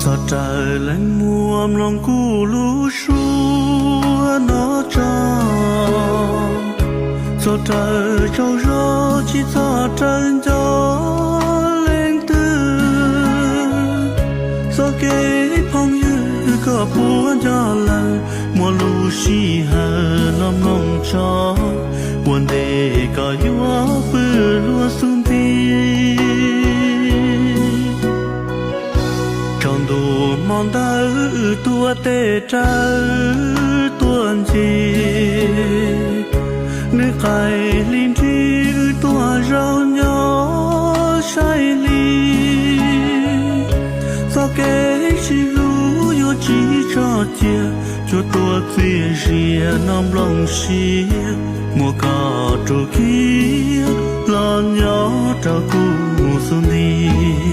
Txog raws leej muam mloog kuv lub suab no tso, txog raws tsaug zog tsis txog raws nco leej twg. Txoj kev phooj ywg koj puas nco lawm, muaj lub sij hawm no mloog tso, ua ntej koj yuav pw luag xub nti. Tsaus ntuj hmo ntawd wb tuaj tes rawv tuaj ncig, nws qaij hli nrig wb tuaj zaum nyob saib hli. Txoj kev sib hlub yuav tsis tso cia, cuaj tuaj txias zias no nplooj siab, muaj koj rub kiag los nyob rau kuv xub nti.